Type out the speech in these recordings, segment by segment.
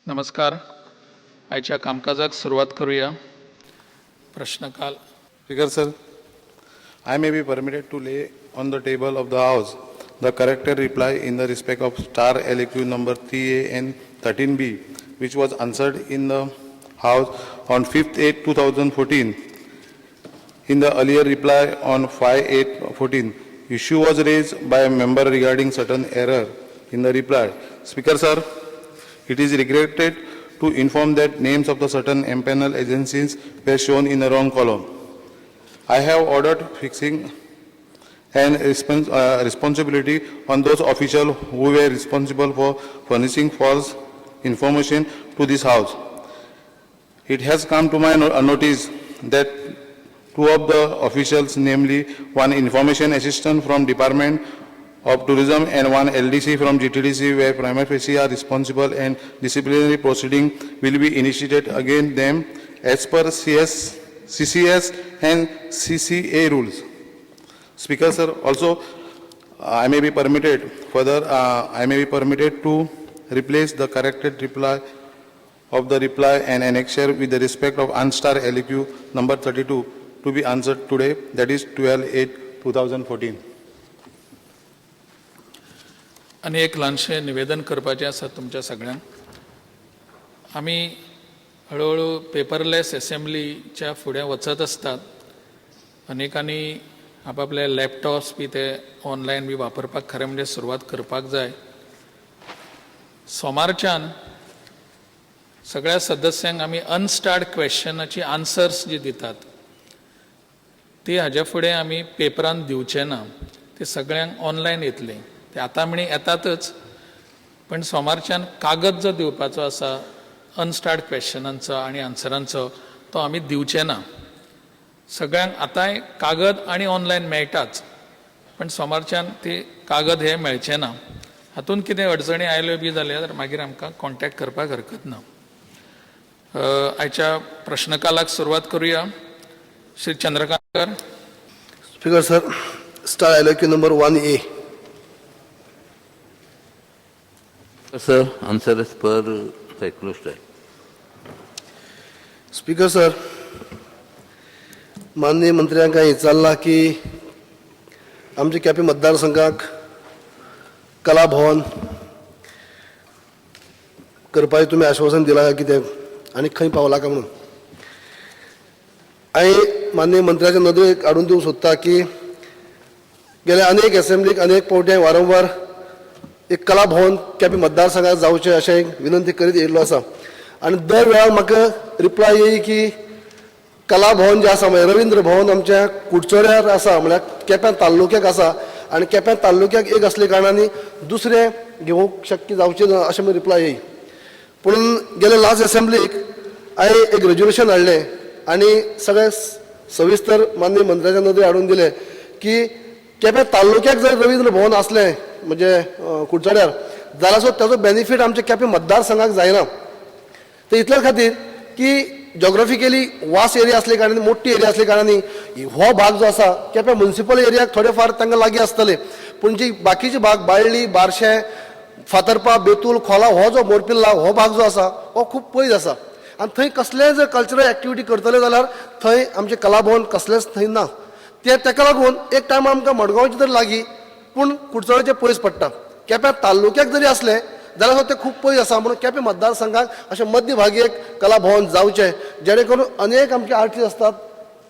नमस्कार. आयच्या कामकाजाक सुरवात करूया. प्रश्नकाल. Speaker sir, I may be permitted to lay on the table of the House the corrected reply in the respect of star LAQ number 3A and 13B, which was answered in the House on 5/8/2014. In the earlier reply on 5/8/14, issue was raised by a member regarding certain error in the reply. Speaker sir, it is regretted to inform that names of the certain empanel agencies were shown in the wrong column. I have ordered fixing and responsibility on those officials who were responsible for furnishing false information to this House. It has come to my notice that two of the officials, namely one information assistant from Department of Tourism and one LDC from GTDC, were prima facie are responsible and disciplinary proceeding will be initiated against them as per CS, CCS and CCA rules. Speaker sir, also I may be permitted, further, I may be permitted to replace the corrected reply of the reply and annexure with the respect of unstar LAQ number 32 to be answered today, that is 12/8/2014. आनी एक ल्हानशें निवेदन करपाचें आसा तुमच्या सगळ्यांक. आमी हळुहळू पेपरलेस एसेंब्लीच्या फुडें वचत आसतात. अनेकांनी आपापले लॅपटॉप्स बी ते ऑनलायन बी वापरपाक खरें म्हणजे सुरवात करपाक जाय. सोमारच्यान सगळ्या सदस्यांक आमी अनस्टार्ड क्वेश्चनाची आन्सर्स जी दितात, ती हाज्या फुडें आमी पेपरान दिवचे ना. ती सगळ्यांक ऑनलायन येतली. ते आतां म्हणी येतातच, पण सोमारच्यान कागद जो दिवपाचो आसा अनस्टार्ड क्वेश्चनांचो आनी आन्सरांचो, तो आमी दिवचे ना. सगळ्यांक आतांय कागद आनी ऑनलायन मेळटाच, पण सोमारच्यान ती कागद हे मेळचे ना. हातूंत कितें अडचणी आयल्यो बी जाल्यार मागीर आमकां कॉन्टेक्ट करपाक हरकत ना. आयच्या प्रश्नकालाक सुरवात करूया. Shri Chandrakant. Speaker sir, star LAQ number 1A. Sir, answer as per cyclostyle. Speaker sir, माननीय मंत्र्यांक हांवें विचारलां की आमच्या केपें मतदारसंघाक कला भवन करपाचें तुमी आश्वासन दिलां काय कितें आनी खंय पावला काय म्हणून. हांवें माननीय मंत्र्याच्या नदरेक हाडून दिवंक सोदता की गेल्या अनेक एसेंब्लीक अनेक फावटी हांवें वारंवार एक कला भवन केपें मतदारसंघात जावचें अशें विनंती करीत येयल्लो आसा आनी दर वेळार म्हाका रिप्लाय येई की कला भवन जें आसा, म्हळ्यार रवींद्र भवन, आमच्या कुडचड्यार आसा, म्हळ्यार केप्यां तालुक्याक आसा आनी केप्यां तालुक्याक एक असले कारणांनी दुसरें घेवंक शक्य जावचें ना अशें म्हण रिप्लाय येई. पूण गेले लास्ट एसेंब्लीक हांवें एक रेजोल्युशन हाडलें आनी सगळें सविस्तर माननीय मंत्र्याच्या नदरेक हाडून दिलें की केप्यां तालुक्याक जर रवींद्र भवन आसलें, म्हणजे कुडचड्यार जाल्यार सुद्दां ताजो बेनिफीट आमच्या केपें मतदारसंघाक जायना. ते इतल्याच खातीर की जॉग्राफिकली वास्ट एरिया असले कारणान, मोठी एरिया असल्या कारणांनी हो भाग जो आसा केपें मुन्सिपल एरियाक थोडे फार तांकां लागीं आसतले, पूण जी बाकीचे भाग बाळ्ळी, बारशें, फातर्पा, बेतूल, खोला, हो जो मोरपिल्ला हो भाग जो आसा हो खूब पयस आसा आनी थंय कसलेय जर कल्चरल एक्टिविटी करतले जाल्यार थंय आमचें कलाभवन कसलेंच थंय ना. ते ताका लागून एक टायम आमकां मडगांवचे तर लागीं, पूण कुडचड्याचें पयस पडटा. केप्यां तालुक्याक जरी आसलें जाल्यार ते खूब पयस आसा, म्हणून केपें मतदारसंघाक अशें मध्यभागी एक कला भवन जावचें, जेणे करून अनेक आमचे आर्टिस्ट आसतात,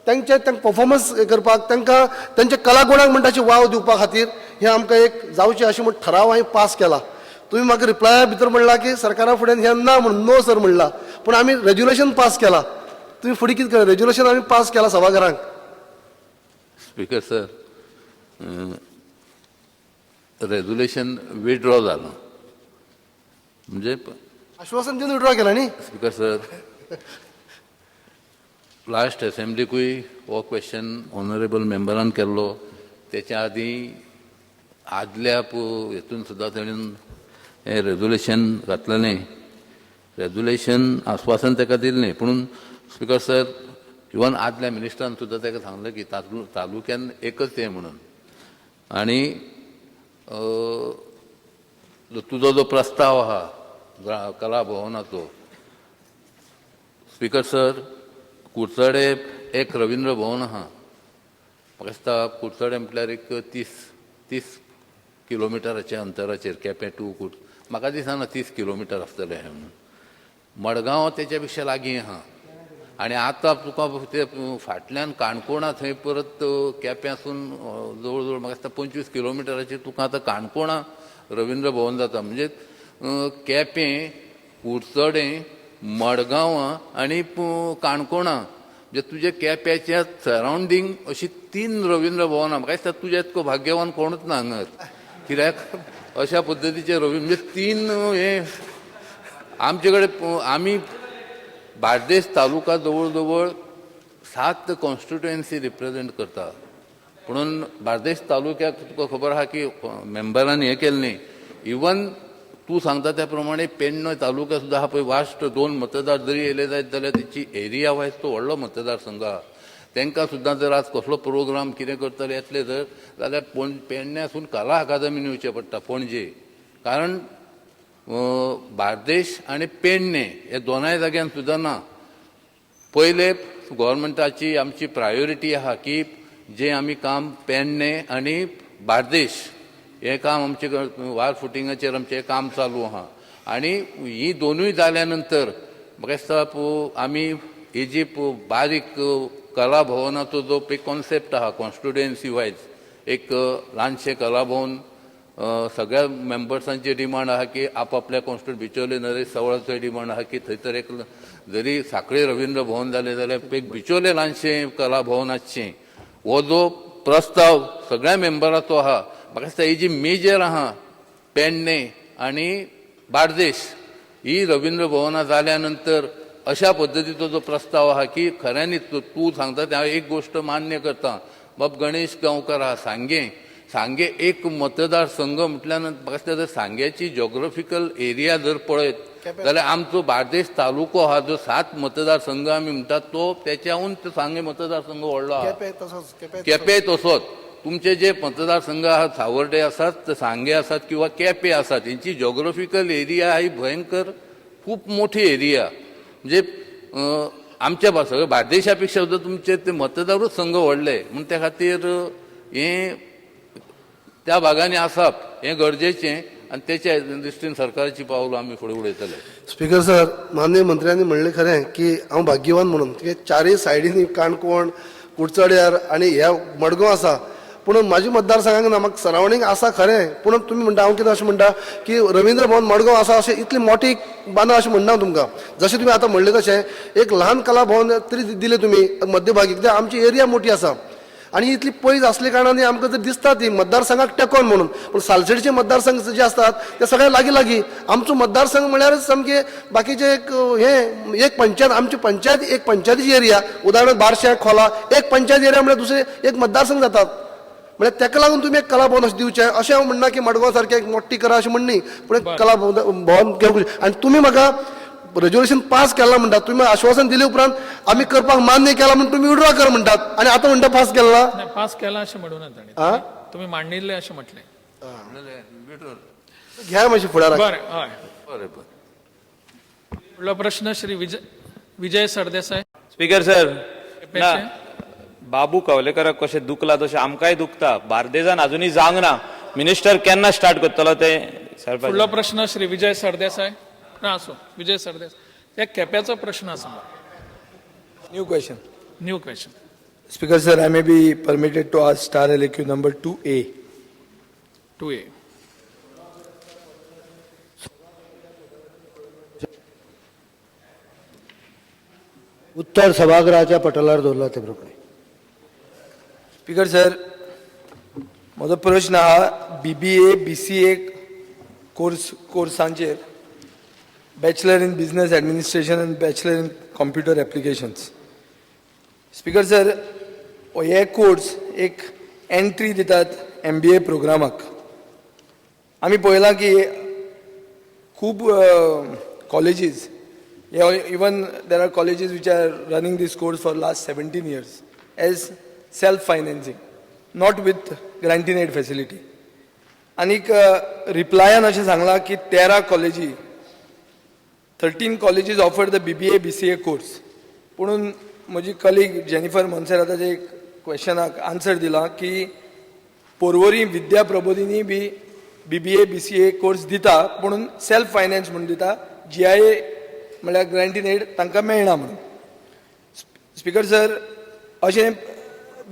तांचे तांकां परफॉर्मन्स करपाक, तांकां तांच्या कलागुणाक म्हणटा अशी वाव दिवपा खातीर हें आमकां एक जावचें अशें म्हूण ठराव हांवें पास केला. तुमी म्हाका रिप्लाया भितर म्हणलां की सरकारा फुडें हें ना म्हणून, नो सर म्हणलां, पूण आमी रेज्युलेशन पास केला. तुमी फुडें कितें करा? रेज्युलेशन आमी पास केला सभाघरांक. स्पीकर सर, रेजोल्युशन विड्रॉ जालां म्हणजे आश्वासन दिवन विड्रॉ केला न्ही. स्पीकर सर, लास्ट असेंब्लीकूय हो क्वेश्चन ऑनरेबल मेंबरान केल्लो. तेच्या आदीं आदल्या हेतून सुद्दां तेणीन हें रेजोल्युशन घातलेलें. रेजोल्युशन आस्वासन ताका दिल्लें. पूण स्पीकर सर, इवन आदल्या मिनिस्टरान सुद्दां ताका सांगलें की तालुक्यान एकच तें म्हणून. आनी तुजो जो प्रस्ताव आहा कला भवनाचो. स्पीकर सर, कुडचडे एक रविंद्र भवन आहा. म्हाका दिसता कुडचडे म्हटल्यार एक 30 किलोमिटराच्या अंतराचेर केपें टू कुड, म्हाका दिसना 30 किलोमिटर आसतलें हें म्हणून. मडगांव तेच्या पेक्षा लागीं आहा आनी आतां तुका ते फाटल्यान काणकोणा थंय परत केप्यांसून जवळ जवळ म्हाका दिसता 25 किलोमिटराचेर तुका आतां काणकोणा रविंद्र भवन जाता. म्हणजे केपें, कुडचडें, मडगांवां आनी काणकोणा, म्हणजे तुजे केप्याच्या सरावंडींग अशी 3 रविंद्र भवनां. म्हाका दिसता तुज्या इतको भाग्यवान कोणूच ना हांगर, कित्याक अशा पद्दतीचे रविंद्र म्हणजे 3 हे आमचे कडेन. आमी बार्देस तालुका जवळ जवळ 7 कॉन्स्टिट्युएन्सी रिप्रेझेंट करता, पुणून बार्देस तालुक्याक तुका खबर आहा की मेंबरांनी हें केलें न्ही. इवन तूं सांगता त्या प्रमाणे पेडणे तालुका सुद्दां आहा पळय, वास्ट 2 मतदार जरी येयले जायत जाल्यार तेची एरिया वायज तो व्हडलो मतदारसंघ आहा. तांकां सुद्दां जर आज कसलो प्रोग्राम कितें करतले येतले जर जाल्यार पेडण्यासून कला अकादमीन येवचें पडटा पणजे, कारण बार्देश आनी पेडणे हे दोनाय जाग्यान सुद्दां ना. पयले गव्हर्मेंटाची आमची प्रायोरिटी आहा की जें आमी काम पेडणे आनी बार्देश हें काम आमचे वार फुटिंगाचेर आमचें काम चालू आहा. आनी ही दोनूय जाल्या नंतर म्हाका दिसता आमी ही जी बारीक कला भवनाचो जो पळय कॉन्सेप्ट आहा कॉन्स्टिट्युएन्सी वायज एक ल्हानशें कला भवन, सगळ्या मेंबर्सांची डिमांड आहा की आपापल्या कॉन्स्टिट्युएन्सी, बिचोले नरेश सावळाचोय डिमांड आहा की थंयसर एक जरी साखळे रवींद्र भवन जालें जाल्यार एक बिचोले ल्हानशें कला भवन आसचें. हो जो प्रस्ताव सगळ्या मेंबराचो आहा, म्हाका दिसता ही जी मेजर आहा पेडणे आनी बार्देश ही रवींद्र भवनां जाल्या नंतर अशा पद्दतीचो जो प्रस्ताव आहा की खऱ्यांनीच तूं सांगता तें हांव एक गोश्ट मान्य करता. बाब गणेश गांवकर आहा सांगें, सांगें एक मतदारसंघ म्हटल्यार म्हाका दिसता जर सांग्याची जॉग्रफिकल एरिया जर पळयत जाल्यार आमचो बार्देश तालुको आहा जो 7 मतदारसंघ आमी म्हणटात तो तेच्याहून सांगें मतदारसंघ व्हडलो आहा. केपें तसोच तुमचे जे मतदारसंघ आहात सावर्डे आसात, सांगे आसात किंवा केपें आसात, हेंची जॉग्रफिकल एरिया ही भयंकर खूब मोठी एरिया. म्हणजे आमच्या सगळ्या बार्देशा पेक्षा सुद्दां तुमचे ते मतदारूच संघ व्हडले, म्हूण त्या खातीर हें त्या भागांनी आसप हें गरजेचें आनी तेच्या दृश्टीन सरकाराची पावलां आमी फुडें उडयतले. स्पीकर सर, माननीय मंत्र्यांनी म्हणलें खरें की हांव भाग्यवान म्हणून, कित्याक चारय सायडींनी काणकोण, कुडचड्यार आनी ह्या मडगांव आसा, पूण म्हाज्या मतदारसंघाक ना, म्हाका सरावंडींग आसा खरें, पूण तुमी म्हणटा हांव कितें अशें म्हणटा की रवींद्र भवन मडगांव आसा अशें इतली मोठी बांदा अशें म्हणना तुमकां. जशें तुमी आतां म्हणलें तशें एक ल्हान कला भवन तरी दिलें तुमी मध्यभागी, कित्याक आमची एरिया मोठी आसा आनी इतली पयस आसले कारणान आमकां जर दिसता ती मतदारसंघाक टेकोन म्हणून. पूण सालसेडचे मतदारसंघ जे आसतात ते सगळे लागीं लागीं, आमचो मतदारसंघ म्हळ्यारच सामके बाकीचे एक हे एक पंचायत, आमची पंचायत एक पंचायतीची एरिया, उदाहरणार्थ बारशें खोला एक पंचायत एरिया म्हळ्यार दुसरे एक मतदारसंघ जातात. म्हळ्यार तेका लागून तुमी एक कला भवन अशें दिवचें अशें हांव म्हणना की मडगांव सारकें एक मोठी करा अशें म्हणनी, पूण एक कला भवन घेवंक. आनी तुमी म्हाका रेजोल्युशन पास केला म्हणटात, तुमी आश्वासन दिले उपरांत आमी करपाक मान्य केला म्हूण तुमी विड्रॉ कर म्हणटात आनी आतां म्हणटा पास केला. नाही, पास केला अशें म्हणू ना ताणें, तुमी मांडिल्लें अशें म्हटलें. घ्या मातशें फुडाराक. बरें, हय. बरें बरें. फुडलो प्रश्न श्री विजय सरदेसाय. स्पीकर सर, ना केपेंचे. बाबू कवलेकराक कशें दुखला तशें आमकांय दुखता. बार्देजान अजुनूय जावंक ना. मिनिस्टर केन्ना स्टार्ट करतलो तें फुडलो सरपंच. प्रश्न श्री विजय सरदेसाय. ना, आसूं, विजय सरदेसाय त्या केप्याचो प्रश्न आसा. New question. New question. Speaker sir, I may be permitted to ask star LAQ number 2A. 2A. उत्तर सभागृहाच्या पटलार दवरला ते प्रमाणे. स्पीकर सर, म्हजो प्रश्न आहा BBA BCA कोर्सांचेर, bachelor in business administration आनी bachelor in computer applications. Speaker sir, हे कोर्स एक एंट्री दितात एमबीए प्रोग्रामाक. आमी पळयलां की खूब colleges, even there are colleges which are running this course for last 17 years as self financing, not with grant-in-aid facility. आनीक रिप्लायान अशें सांगलां की 13 कॉलेजी 13 colleges offer the BBA BCA course. पुणून म्हजी कलीग जेनिफर मोन्सेराताचे एक क्वेश्चनाक आन्सर दिला की Porvorim Vidya Prabodhini B BBA BCA course दिता, पुणून सेल्फ फायनान्स म्हणून दिता, जीआयए म्हळ्यार ग्रांट इन एड तांकां मेळना म्हणून. स्पीकर सर, अशें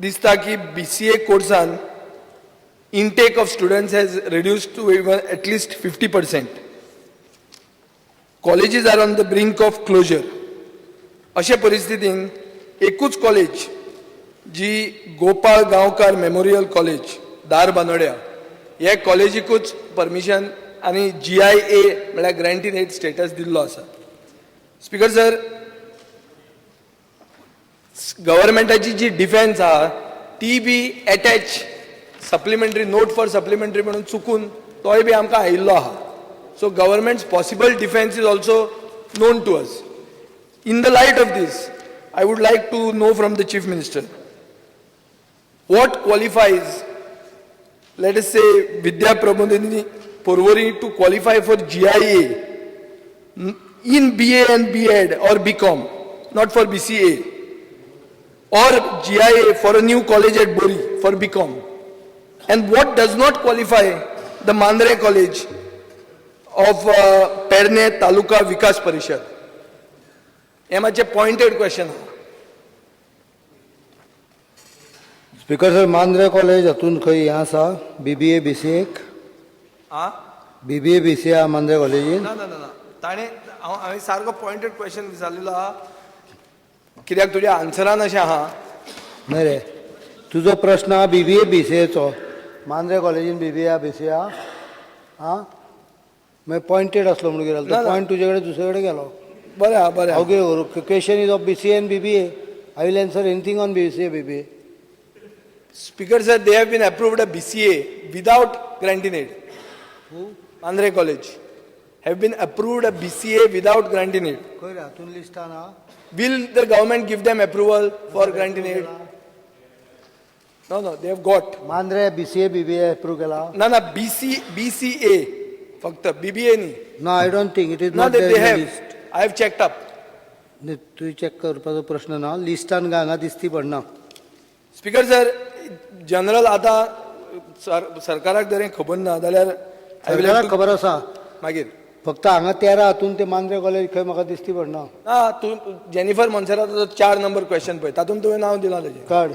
दिसता की BCA कोर्सान intake of students has reduced to even at least 50%. Colleges are on the brink of closure. अशे परिस्थितीन एकूच कॉलेज जी गोपाळ गांवकार मेमोरियल कॉलेज धारबांदोड्या, हे कॉलेजीकूच परमिशन आनी जीआयए म्हळ्यार ग्रांट इन एड स्टेटस दिल्लो आसा. स्पीकर सर, गव्हर्मेंटाची जी डिफेन्स आहा ती बी attach supplementary note for supplementary म्हणून चुकून तोय बी आमकां आयिल्लो आहा. So government's possible defence is also known to us. In the light of this, I would like to know from the Chief Minister what qualifies, let us say, Vidya Prabodhini Porvorim to qualify for GIA in BA and B.Ed or BCom, not for BCA, or GIA for a new college at Bori for BCom, and what does not qualify the Mandre College of Pernem Taluka Vikas Parishad? हे मातशें pointed question आहा. Speaker sir, Mandrem college हातून खंय हें आसा BBA बीसीएक? आं? BBA BCA आहा मांद्रे कॉलेजीन? ना ना ना ना, ताणें हांव हांवें सारको पॉयंटेड क्वेश्चन विचारलेलो आहा, कित्याक तुज्या आन्सरान अशें आहा. न्हय रे, तुजो प्रश्न आहा बीबीए बीसीएचो. मांद्रे कॉलेजीन बीबीए बीसीए आहा? आं, मागीर पॉयंटेड आसलो म्हणून कितें ना, जालें? ना. पॉयंट तुजे कडेन दुसरे कडेन गेलो. बरें आहा, बरें हांव आहा. कितें करूं? Question is of BCA and BBA. I will answer anything on BCA BBA. Speaker sir, they have been approved a BCA without grant in aid. Mandre College have been approved a BCA without grant in aid. खंय रे, हातून लिस्टान आहा? Will the government give them approval for grant in aid? No, they have got. Mandrem BCA BBA approve केला? ना ना, BC BCA फक्त, BBA न्ही. ना, I don't think it is ना, not they there have. List. I have checked up. तुवें check करपाचो प्रश्न ना, लिस्टान काय हांगा दिसती पडना. स्पीकर सर, जनरल आतां सरकाराक जर हें खबर ना जाल्यार I will have सरकाराक to- खबर आसा. मागीर? फक्त हांगा 13 हातून ते मांद्रे कॉलेज खंय म्हाका दिसती पडना. ना, तूं जेनिफर मोन्सेराताचो 4 नंबर क्वेश्चन पळय, तातूंत तुवें नांव दिलां तेजें. काड,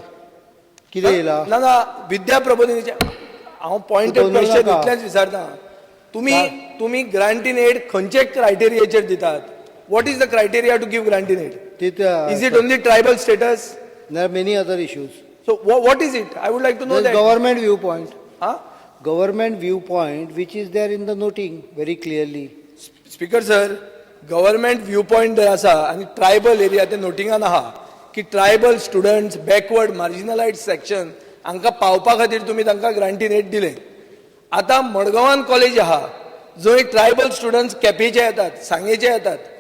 कितें येयला? ना ना, विद्या प्रबोधिनीचे हांव पॉयंटेड तूं क्वेश्चन नाका. इतलेंच विचारता. तुमी ग्रांट इन एड खंयचे क्रायटेरियाचेर दितात? What is the criteria to give grant in aid? Is it only tribal status? There are many other issues. So what is it? I would like to know that. Government view point. हा. Government view point, which is there in the noting very clearly. Speaker sir, government view point जर आसा आनी tribal area ते नोटिंगान आहा की tribal students, backward, marginalised section हांकां पावपा खातीर तुमी तांकां ग्रांट इन एड दिलें. आतां मडगांवान कॉलेज आहा जंय ट्रायबल स्टुडंट्स केपेंचे येतात, सांगेचे येतात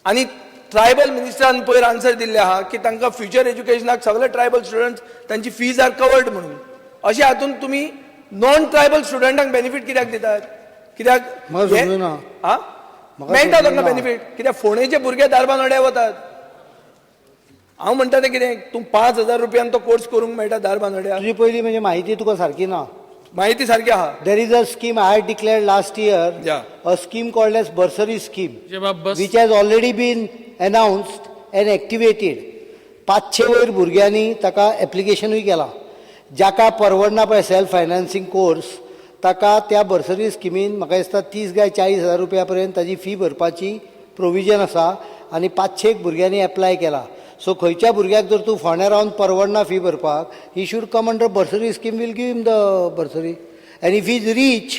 आनी ट्रायबल मिनिस्टरान पयर आन्सर दिल्ले आहा की तांकां फ्युचर एज्युकेशनाक सगळे ट्रायबल स्टुडंट्स तांची फीज आर कवर्ड म्हणून. अशें हातून तुमी नॉन ट्रायबल स्टुडंटांक बेनिफीट कित्याक दितात? कित्याक? म्हाका समजुना. हा. म्हाका मेळटा तांकां समजुना. बेनिफीट, कित्याक फोंडेचे भुरगे धारबांदोड्या वतात. हांव म्हणटा तें कितें, तूं 5000 रुपयान तो कोर्स करूंक मेळटा धारबांदोड्या. तुजी पयली म्हणजे माहिती तुका सारकी ना. माहिती सारकी आहा. There is a scheme I had declared last year. A scheme called as bursary scheme, जे बाब बस which has already been announced and activated. 500 वयर भुरग्यांनी ताका एप्लिकेशनूय केलां. जाका परवडना पळय सेल्फ फायनान्सींग कोर्स, ताका त्या बर्सरी स्किमीन म्हाका दिसता 30 काय 40 हजार रुपया पर्यंत ताजी फी भरपाची प्रोविजन आसा आनी 500 एक भुरग्यांनी एप्लाय केला. सो खंयच्या भुरग्याक जर तूं फोंड्या रावन परवडना फी भरपाक, he should come under bursary scheme. Will give him the bursary, and if is rich